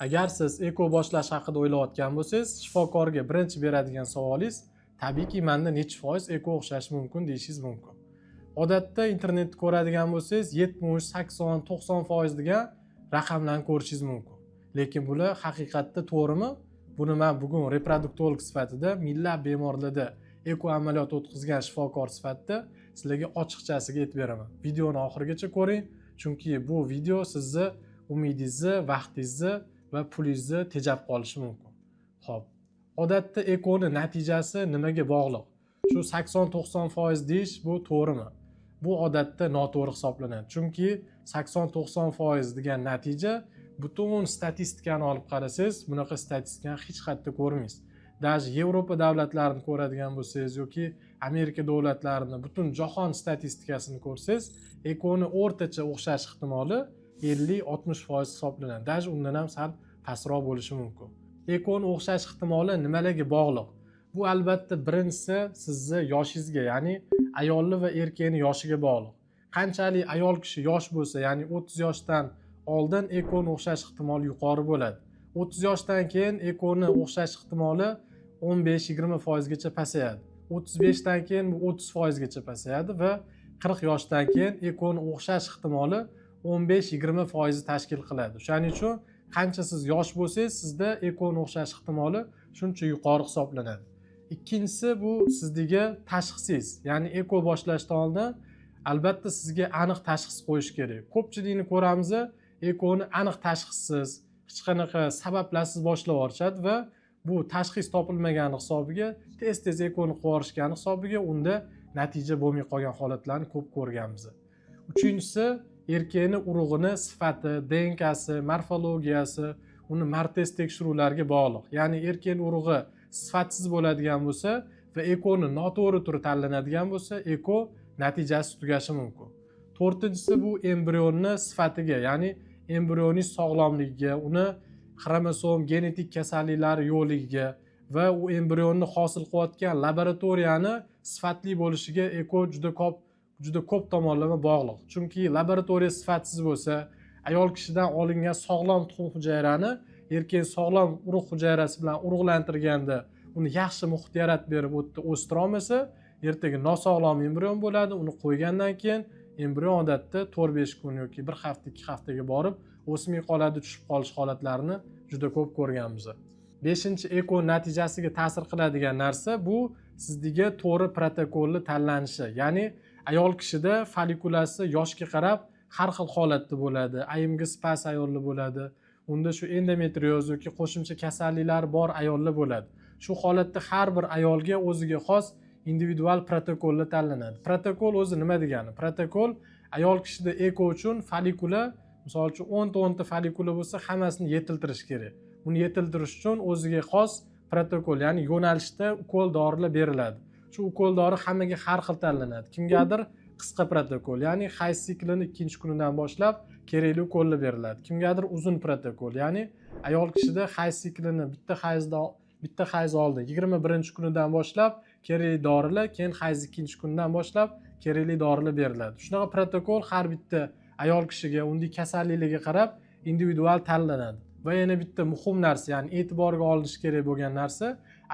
Agar siz eko boshlash haqida o'ylayotgan bo'lsangiz, shifokorga birinchi beradigan savolingiz, tabiiyki, manda nechi foiz eko o'xshashi mumkin deyishingiz mumkin. Odatda internetda ko'radigan bo'lsangiz, 70, 80, 90% degan raqamlarni ko'rishingiz mumkin. Lekin bular haqiqatda to'g'rimi? Buni man bugun reproduktolog sifatida, minglab bemorlarda eko amaliyot o'tkazgan shifokor sifatida sizlarga ochiqchasiga aytib beraman. Videoni oxirigacha ko'ring, chunki bu video sizni umidingizni, vaqtingizni va pulingizni tejab qolishi mumkin. Ho'p, odatda ekoni natijasi nimaga bog'liq? Shu 80-90% deyish bu to'g'rimi? Bu odatda noto'g'ri hisoblanadi, chunki 80-90% degan natija, butun statistikani olib qarasangiz, bunaqa statistikani hech qayerda ko'rmaysiz. Даже Yevropa davlatlarini ko'radigan bo'lsangiz yoki Amerika davlatlarini, butun jahon statistikasini ko'rsangiz, ekoni o'rtacha o'xshash ehtimoli 50-60% hisoblanadi, даже undan ham sal pastroq bo'lishi mumkin. Ekoni o'xshash ehtimoli nimalarga bog'liq? Bu, albatta, birinchisi sizni yoshingizga, ya'ni ayolni va erkakni yoshiga bog'liq. Qanchalik ayol kishi yosh bo'lsa, ya'ni 30 yoshdan oldin ekoni o'xshash ehtimoli yuqori bo'ladi. 30 yoshdan keyin ekoni o'xshash ehtimoli 15-20 foizgacha pasayadi. 35dan keyin bu 30 foizgacha pasayadi va 40 yoshdan keyin ekoni o'xshash ehtimoli 15-20 foizni tashkil qiladi. O'shaning uchun qancha siz yosh bo'lsangiz, sizda ekoni o'xshash ehtimoli shuncha yuqori hisoblanadi. Ikkinchisi, bu sizdagi tashxisingiz, ya'ni eko boshlashdan oldin, albatta, sizga aniq tashxis qo'yish kerak. Ko'pchilikni ko'ramiz, ekoni aniq tashxissiz, hech qanaqa sabablarsiz boshlab yuborishadi va bu tashxis topilmagani hisobiga tez tez ekoni qilib yuborishgani hisobiga unda natija bo'lmay qolgan holatlarni ko'p ko'rganmiz. Uchinchisi, erkakni urug'ini sifati, ДНК si, morfologiyasi, uni MAR-test tekshiruvlariga bog'liq. Ya'ni erkakni urug'i sifatsiz bo'ladigan bo'lsa va ekoni noto'g'ri turi tanlanadigan bo'lsa, eko natijasi tugashi mumkin. To'rtinchisi, bu embrionni sifatiga, ya'ni embrioning sog'lomligiga, uni xromosom genetik kasalliklari yo'qligiga va u embrionni hosil qilayotgan laboratoriyani sifatli bo'lishiga eko juda ko'p tomonlama bog'liq. Chunki laboratoriya sifatsiz bo'lsa, ayol kishidan olingan sog'lom tuxum hujayrani erkak sog'lom urug' hujayrasi bilan urug'lantirganda, uni yaxshi muhit yaratib berib, u yerda o'stira olmasa, ertaga nosog'lom embrion bo'ladi. Uni qo'ygandan keyin embrion odatda 4-5 kun yoki bir hafta, 2 haftaga borib o'smay qoladi, tushib qolish holatlarini juda ko'p ko'rganmiz. Beshinchi, eko natijasiga ta'sir qiladigan narsa, bu sizdagi to'g'ri protokolni tanlanishi. Ya'ni ayol kishida follikulasi yoshga qarab har xil holatda bo'ladi. АМГ past ayollar bo'ladi, unda shu endometrioz yoki qo'shimcha kasalliklar bor ayollar bo'ladi. Shu holatda har bir ayolga o'ziga xos individual protokollar tanlanadi. Protokol o'zi nima degani? Protokol, ayol kishida eko uchun follikula, misol uchun, 10 ta 10 ta follikula bo'lsa, hammasini yetiltirish kerak. Uni yetiltirish uchun o'ziga xos protokol, ya'ni yo'nalishda ukol dorilar beriladi. Shu ukol dori hammaga har xil tanlanadi. Kimgadir qisqa protokol, ya'ni hayz siklini ikkinchi kunidan boshlab kerakli ukollar beriladi. Kimgadir uzun protokol, ya'ni ayol kishida hayz siklini bitta hayz oldin, 21-kunidan boshlab kerakli dorilar, keyin hayz ikkinchi kunidan boshlab kerakli dorilar beriladi. Shunaqa protokol har bitta ayol kishiga unday kasalliklariga qarab individual tanlanadi. Va yana bitta muhim narsa, ya'ni e'tiborga olinishi kerak bo'lgan narsa,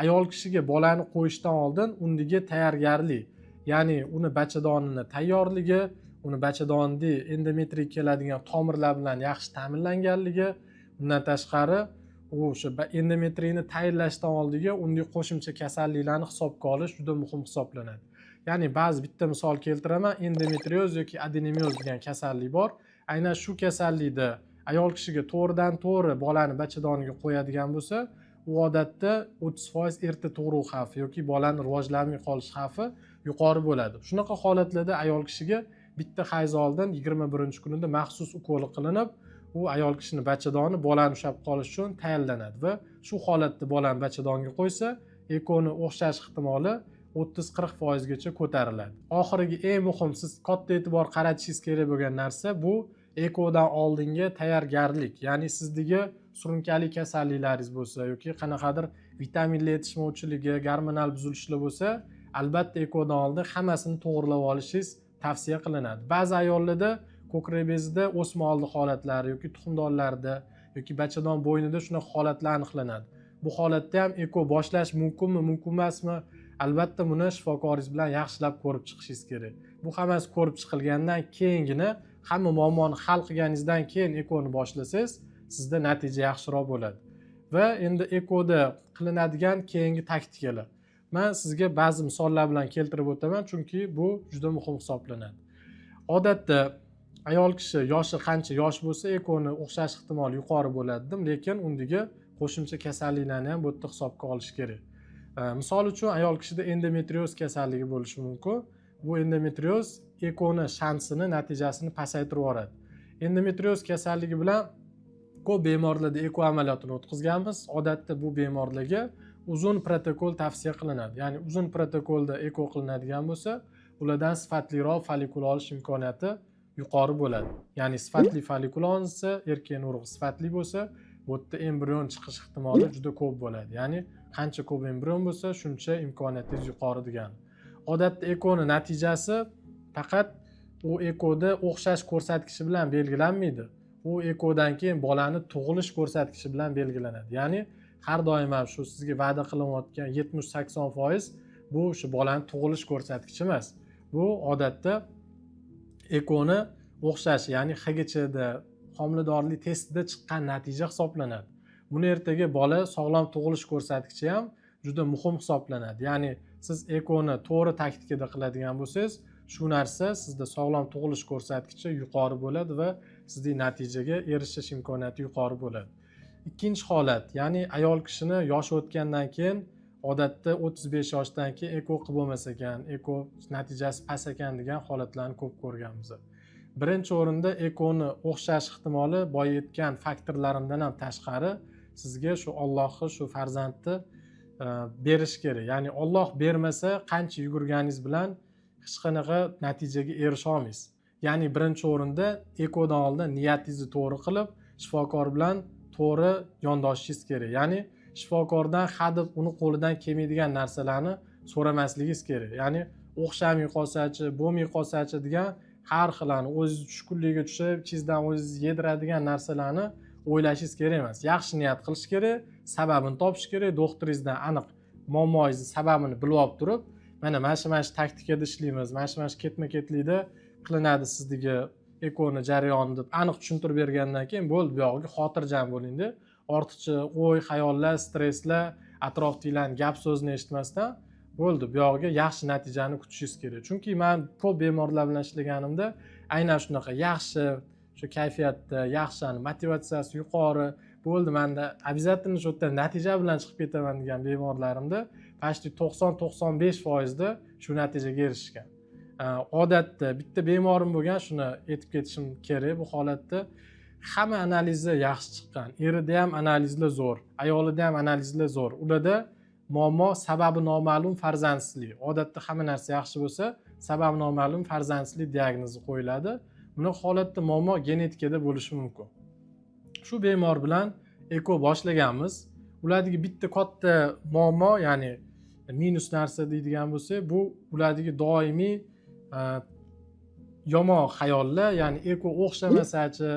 ayol kishiga bolani qo'yishdan oldin undagi tayyorgarlik, ya'ni uni bachadonini tayyorligi, uni bachadonida endometriy keladigan tomirlar bilan yaxshi ta'minlanganligi, undan tashqari u o'sha endometriyni tayinlashdan oldiga unday qo'shimcha kasalliklarni hisobga olish juda muhim hisoblanadi. Ya'ni ba'zi, bitta misol keltiraman: endometrioz yoki adenomioz degan kasallik bor. Aynan shu kasallikda ayol kishiga to'g'ridan to'g'ri bolani bachadoniga qo'yadigan bo'lsa, u odatda 30% erta tug'ruq xavfi yoki bolani rivojlanmay qolish xavfi yuqori bo'ladi. Shunaqa holatlarda ayol kishiga bitta hayz oldin, 21-kunida maxsus ukoli qilinib, u ayol kishini bachadoni bolani ushlab qolish uchun tayinlanadi va shu holatda bolani bachadonga qo'ysa, ekoni o'xshash ehtimoli 30-40 foizgacha ko'tariladi. Oxirgi, eng muhim, siz katta e'tibor qaratishingiz kerak bo'lgan narsa, bu ekodan oldingi tayyorgarlik. Ya'ni sizdagi surunkali kasalliklaringiz bo'lsa yoki qanaqadir vitaminlar yetishmovchiligi, gormonal buzilishlar bo'lsa, albatta, ekodan oldin hammasini to'g'irlab olishingiz tavsiya qilinadi. Ba'zi ayollarda ko'krak bezida o'sma oldi holatlari yoki tuxumdonlarda yoki yoki bachadon bo'ynida shunaqa holatlar aniqlanadi. Bu holatda ham eko boshlash mumkinmi, mumkin emasmi, albatta buni shifokoringiz bilan yaxshilab ko'rib chiqishingiz kerak. Bu hammasi ko'rib chiqilgandan keyingina, hamma muammoni hal qilganingizdan keyin ekoni boshlasangiz, sizda natija yaxshiroq bo'ladi. Va endi ekoda qilinadigan keyingi taktikalar, man sizga ba'zi misollar bilan keltirib o'taman, chunki bu juda muhim hisoblanadi. Odatda ayol kishi yoshi qancha yosh bo'lsa, ekoni o'xshash ehtimoli yuqori bo'ladi dedim, lekin undiga qo'shimcha kasalliklarni ham bu yerda hisobga olish kerak. Misol uchun, ayol kishida endometrioz kasalligi bo'lishi mumkin. Bu endometrioz ekoni shansini, natijasini pasaytirib yuboradi. Endometrioz kasalligi bilan ko'p bemorlarda eko amaliyotini o'tkazganmiz. Odatda bu bemorlarga uzun protokol tavsiya qilinadi, ya'ni uzun protokolda eko qilinadigan bo'lsa, ulardan sifatliroq follikul olish imkoniyati yuqori bo'ladi. Ya'ni sifatli follikul olinsa, erkakni urug'i sifatli bo'lsa, bu yerda embrion chiqish ehtimoli juda ko'p bo'ladi. Ya'ni qancha ko'p embrion bo'lsa, shuncha imkoniyatingiz yuqori degani. Odatda ekoni natijasi faqat u ekoda o'xshash ko'rsatkichi bilan belgilanmaydi, u ekodan keyin bolani tug'ilish ko'rsatkichi bilan belgilanadi. Ya'ni har doim ham shu sizga va'da qilinayotgan 70-80% bu shu bolani tug'ilish ko'rsatkichi emas. Bu odatda ekoni o'xshashi, ya'ni ХГЧda, homiladorlik testida chiqqan natija hisoblanadi. Buni ertaga bola sog'lom tug'ilish ko'rsatkichi ham juda muhim hisoblanadi. Ya'ni siz ekoni to'g'ri taktikada qiladigan bo'lsangiz, shu narsa sizda sog'lom tug'ilish ko'rsatkichi yuqori bo'ladi va sizning natijaga erishish imkoniyati yuqori bo'ladi. Ikkinchi holat, ya'ni ayol kishini yoshi o'tgandan keyin, odatda 35 yoshdan keyin eko qilib bo'lmas ekan, eko natijasi past ekan degan holatlarni ko'p ko'rganmiz. Birinchi o'rinda ekoni o'xshash ehtimoli boya aytgan faktorlarimdan ham tashqari, sizga shu Ollohni shu farzandni berish kerak. Ya'ni Olloh bermasa, qancha yugurganingiz bilan hech qanaqa natijaga erisha olmaysiz. Ya'ni birinchi o'rinda ekodan oldin niyatingizni to'g'ri qilib, shifokor bilan to'g'ri yondoshishingiz kerak. Ya'ni shifokordan hadeb uni qo'lidan kelmaydigan narsalarni so'ramasligingiz kerak. Ya'ni o'xshamay qolsachi, bo'lmay qolsachi degan har xil o'zingizni tushkunlikka tushib, ichingizdan o'zingizni yediradigan narsalarni o'ylashingiz kerak emas. Yaxshi niyat qilish kerak, sababini topish kerak. Doktoringizdan aniq muammoyingizni sababini bilib olib turib, mana shu taktikada ishlaymiz, mana shu ketma ketlikda qilinadi sizniki ekoni jarayoni deb aniq tushuntirib bergandan keyin bo'ldi, bu yog'iga xotirjam bo'lingda. Ortiqcha o'y xayollar, stresslar, atrofdagilarni gap so'zini eshitmasdan, bo'ldi, bu yog'iga yaxshi natijani kutishingiz kerak. Chunki man ko'p bemorlar bilan ishlaganimda aynan shunaqa yaxshi, shu kayfiyatda, yaxshi, motivatsiyasi yuqori bo'ldi, manda обязательно shu yerdan natija bilan chiqib ketaman degan bemorlarimda почти 90-95%da shu natijaga erishishgan. Odatda bitta bemorim bo'lgan, shuni aytib ketishim kerak. Bu holatda hamma analizi yaxshi chiqqan, erida ham analizlar zo'r, ayolida ham analizlar zo'r. Ularda muammo sababi noma'lum farzandsizlik. Odatda hamma narsa yaxshi bo'lsa, sababi noma'lum farzandsizlik diagnozi qo'yiladi. Bunaqa holatda muammo genetikada bo'lishi mumkin. Shu bemor bilan eko boshlaganmiz. Ulardagi bitta katta muammo, ya'ni minus narsa deydigan bo'lsak, bu ulardagi doimiy yomon xayollar. Ya'ni eko o'xshamasachi,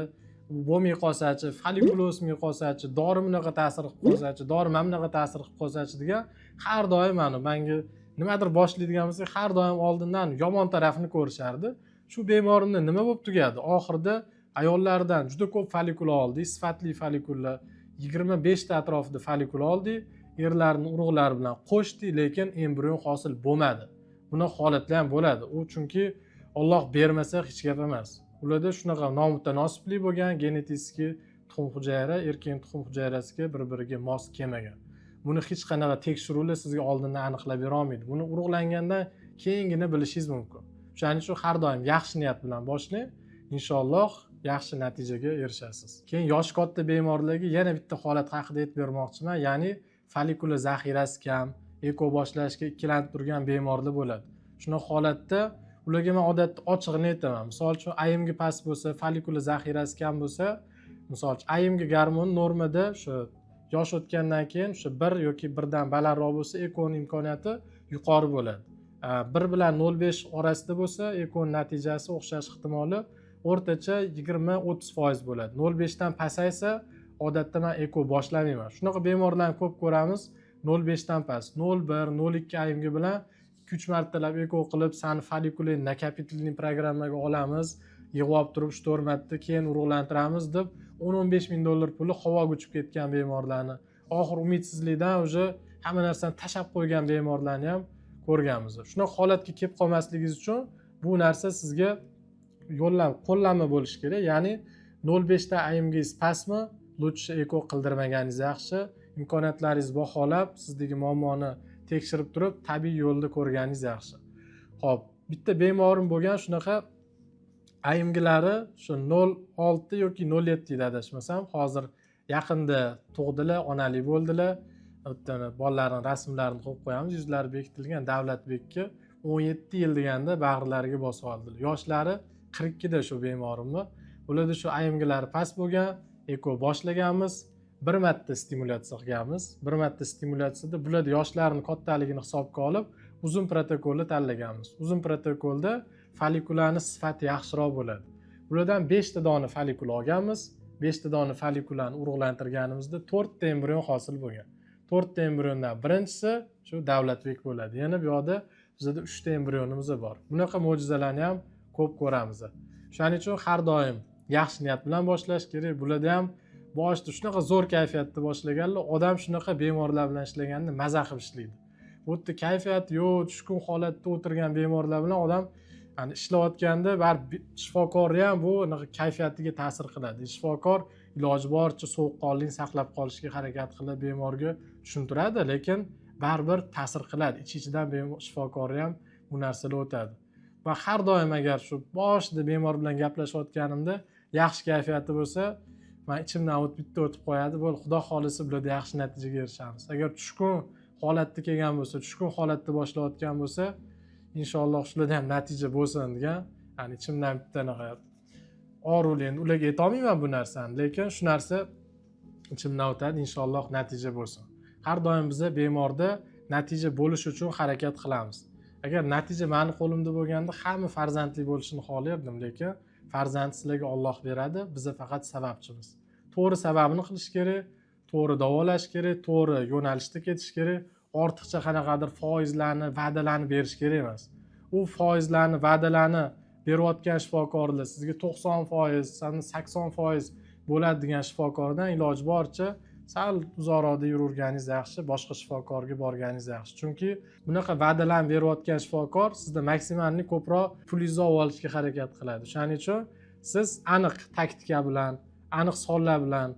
bo'lmay qolsachi, follikul o'smay qolsachi, dori bunaqa ta'sir qilib qolsachi, dori mana bunaqa ta'sir qilib qolsachi degan har doim manga nimadir boshlaydigan bo'lsak, har doim oldindan yomon tarafini ko'rishardi. Shu bemorimda nima bo'lib tugadi? Oxirida ayollardan juda ko'p follikul oldik, sifatli follikullar, 25ta atrofida follikul oldik, erlarni urug'lari bilan qo'shdik, lekin embrion hosil bo'lmadi. Bunaqa holatlar ham bo'ladi u, chunki Olloh bermasa, hech gap emas. Ularda shunaqa nomutanosiblik bo'lgan, genetik tuxum hujayra erkak tuxum hujayrasiga bir biriga mos kelmagan. Buni hech qanaqa tekshiruvlar sizga oldindan aniqlab bera olmaydi. Buni urug'langandan keyingina bilishingiz mumkin. O'shaning uchun har doim yaxshi niyat bilan boshlang, inshaalloh yaxshi natijaga erishasiz. Keyin yoshi katta bemorlarga yana bitta holat haqida aytib bermoqchiman. Ya'ni follikula zaxirasi kam, eko boshlashga ikkilanib turgan bemorlar bo'ladi. Shunaqa holatda ularga man odatda ochig'ini aytaman. Misol uchun, АМГ past bo'lsa, follikula zaxirasi kam bo'lsa, misol uchun, АМГ gormon normada shu yosh o'tgandan keyin o'sha 1 yoki 1dan balandroq bo'lsa, ekoni imkoniyati yuqori bo'ladi. 1 bilan 0,5 orasida bo'lsa, ekoni natijasi o'xshash ehtimoli o'rtacha 20-30% bo'ladi. 0,5dan pasaysa, Odatda man eko boshlamayman. Shunaqa bemorlarni ko'p ko'ramiz, 0,5 dan past, 0,1, 0,2 АМГ bilan 2-3 martalab eko qilib, sani follikuling накопительный programmaga olamiz, yig'ib olib turib 3-4 marta, keyin urug'lantiramiz deb 10-15 ming dollar puli havoga uchib ketgan bemorlarni, oxiri umidsizlikdan уже hamma narsani tashlab qo'ygan bemorlarni ham ko'rganmiz. Shunaqa holatga kelib qolmasligingiz uchun bu narsa sizga qo'llanma bo'lishi kerak. Ya'ni 0,5 ta АМГ ingiz pastmi, лучше eko qildirmaganingiz yaxshi. Imkoniyatlaringizni baholab, sizdagi muammoni tekshirib turib, tabiiy yo'lda ko'rganingiz yaxshi. Ho'p, bitta bemorim bo'lgan, shunaqa АМГ lari shu 0,6 yoki 0,7 edi, adashmasam. Hozir yaqinda tug'dilar, onali bo'ldilar. Bitta bolalarini rasmlarini qo'yib qo'yamiz, yuzlari bekitilgan. Davlatbekka 17 yil deganda bag'rilariga bosib oldilar. Yoshlari 42da shu bemorimni. Ularda shu АМГ lari past bo'lgan. Eko boshlaganmiz, bir marta stimulyatsiya qilganmiz. Bir marta stimulyatsiyada bularda yoshlarini kattaligini hisobga olib, uzun protokolni tanlaganmiz. Uzun protokolda follikularni sifati yaxshiroq bo'ladi. Bulardan beshta dona follikul olganmiz. Beshta dona follikularni urug'lantirganimizda to'rtta embrion hosil bo'lgan. To'rtta embriondan birinchisi shu Davlatbek bo'ladi. Yana bu yoqda bizada uchta embrionimiz bor. Bunaqa mo'jizalarni ham ko'p ko'ramiz. Shuning uchun har doim yaxshi niyat bilan boshlash kerak. Bularda ham boshida shunaqa zo'r kayfiyatda boshlaganlar. Odam shunaqa bemorlar bilan ishlaganda maza qilib ishlaydi. Bu yerda kayfiyat yo'q, tushkun holatda o'tirgan bemorlar bilan odam, ya'ni ishlayotganda baribir shifokorni ham bu anaqa kayfiyatiga ta'sir qiladi. Shifokor iloji boricha sovuqqonlikni saqlab qolishga harakat qilib, bemorga tushuntiradi, lekin baribir ta'sir qiladi ich ichidan shifokorni ham bu narsalar o'tadi. Va har doim agar shu boshida bemor bilan gaplashayotganimda yaxshi kayfiyati bo'lsa, man ichimdan o'tib, bitta o'tib qo'yadi: bo'ldi, xudo xohlasa, bularda yaxshi natijaga erishamiz. Agar tushkun holatda kelgan bo'lsa, tushkun holatda boshlayotgan bo'lsa, inshaalloh shularda ham natija bo'lsin degan, ya'ni ichimdan bitta anaqa og'ruvli, endi ularga aytolmayman bu narsani, lekin shu narsa ichimdan o'tadi: inshaalloh natija bo'lsin. Har doim biza bemorda natija bo'lishi uchun harakat qilamiz. Agar natija mani qo'limda bo'lganda, hamma farzandli bo'lishini xohlardim, lekin farzand sizlarga Olloh beradi, biza faqat sababchimiz. To'g'ri sababini qilish kerak, to'g'ri davolash kerak, to'g'ri yo'nalishda ketish kerak. Ortiqcha qanaqadir foizlarni, va'dalarni berish kerak emas. U foizlarni, va'dalarni berayotgan shifokorlar, sizga 90%, 80% bo'ladi degan shifokordan iloji boricha sal uzoqroqda yuraverganingiz yaxshi, boshqa shifokorga borganingiz yaxshi. Chunki bunaqa va'dalarni berayotgan shifokor sizda максимальный ko'proq pulingizni olib olishga harakat qiladi. O'shaning uchun siz aniq taktika bilan, aniq sonlar bilan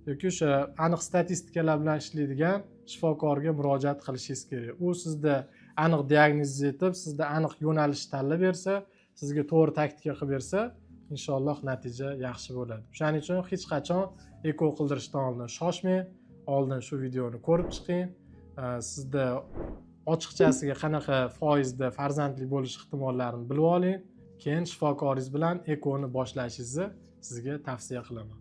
yoki o'sha aniq statistikalar bilan ishlaydigan shifokorga murojaat qilishingiz kerak. U sizda aniq diagnoz etib, sizda aniq yo'nalish tanlab bersa, sizga to'g'ri taktika qilib bersa, inshaalloh natija yaxshi bo'ladi. O'shaning uchun hech qachon eko qildirishdan oldin shoshmang, oldin shu videoni ko'rib chiqing. Sizda ochiqchasiga qanaqa foizda farzandli bo'lish ehtimollarini bilib oling, keyin shifokoringiz bilan ekoni boshlashingizni sizga tavsiya qilaman.